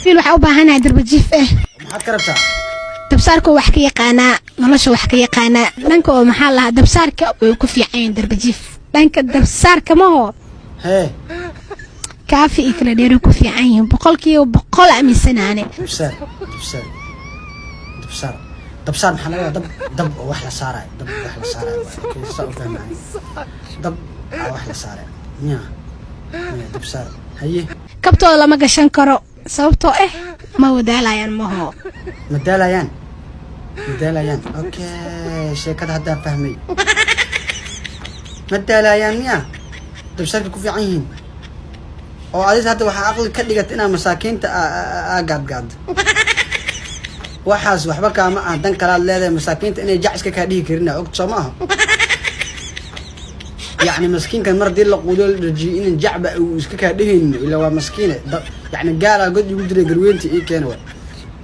Wiil waxaa u baahanahay darbajiif ah. Maxaad ka rabtaa? Dabsaarka wax ka yaqaanaa, nolosha wax ka yaqaanaa, dhanka oo maxaa lahaa, dabsaarka way ku fiican yihiin darbajiif. Dhanka dabsaarka maho. Hee. Kaafi iyo kala dheeri ku fiican yihiin, 100% aaminsanaane. Dabsaar, dabsaar, dabsaar, dabsaar, maxaa laga wadaa? Dab, dab oo wax la saarayo, dab wax la saarayo waaye. Okay, saa u fahmay, dab aa wax la saarayo miya? Miya dabsaar? Haye. Kabtooda lama gashan karo, sababtoo ah ma wadaalayaan maho. Ma daalayaan, ma daalayaan. Okay, sheekada haddaa fahmay. Ma daalayaan miya? Dabsaarka ku fiican yihiin oo adis hadda waxaa aqli ka dhigata inaa masaakiinta aa gaadgaado. Waxaas waxba kaama ah, dan kalaad leedahay. Masaakiinta inay jaciska kaa dhihi karin og soo ma aha? Yacni maskiinkan mar haddii la quudo, la dhajiyo, inan jacba uu iska kaa dhehaynin, ilaa waa maskiine. Yacni gaalaa god igu jiray, garweynta ii keena waay.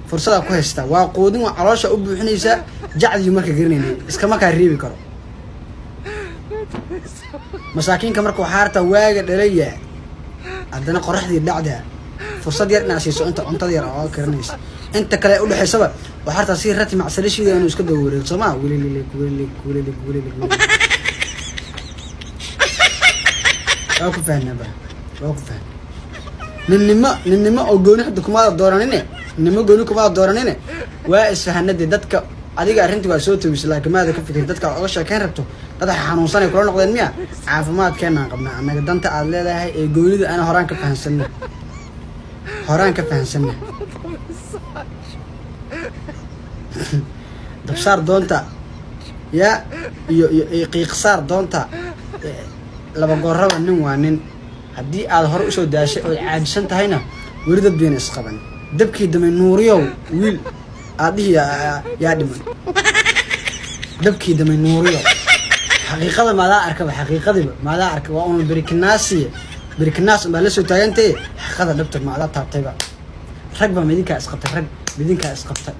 Fursadaa ku haystaa, waa quudin, waa caloosha u buuxinaysaa, jacdiyu marka garanayna iskama kaa reebi karo masaakiinka. Marka waxaa hartaa waaga dhalaya, haddana qoraxdii dhacdaa, fursad yar inaad siiso inta cuntada yar oo karinaysa, inta kale udhexaysaba waxaa hartaa si rati macsalashiida inuu iska daba wareego, soo maa? Welilig, welilig, welilig, welilig, welilig. Waa ku fahnaa ba, waa ku fahna. Ninnimo, ninnimo oo gooni hadda kumaada dooranine, ninnimo gooni kumaada dooranine. Waa isfahanadii dadka. Adiga arrintii waa soo tawisa, laakiin maada ka fikir dadka aad oga sheekeyn rabto. Dad xanuunsanay kula noqdeen miya? Caafimaadkeenaan qabnaa annaga. Danta aad leedahay ee goonida ana horaan ka fahansanna, horaan ka fahansanna. Dabsaar doonta ya iyo qiiqsaar doonta. Laba gooraba nin waa nin. Haddii aad hore usoo daashay ood caajisan tahayna, weli dad bayna isqaban. Dabkii damay nuuriyow, wiil aadhihi yaa dhiman. Dabkii damay nuuriyow, xaqiiqada maadaa arkaba? Xaqiiqadiiba maadaa arka? Waa un berikinaasiye, berikinaas unbaa la soo taagantaye. Xaqiiqada dhabta maadaa taabtayba? Rag baa midinkaa isqabtay, rag midinkaa isqabtay.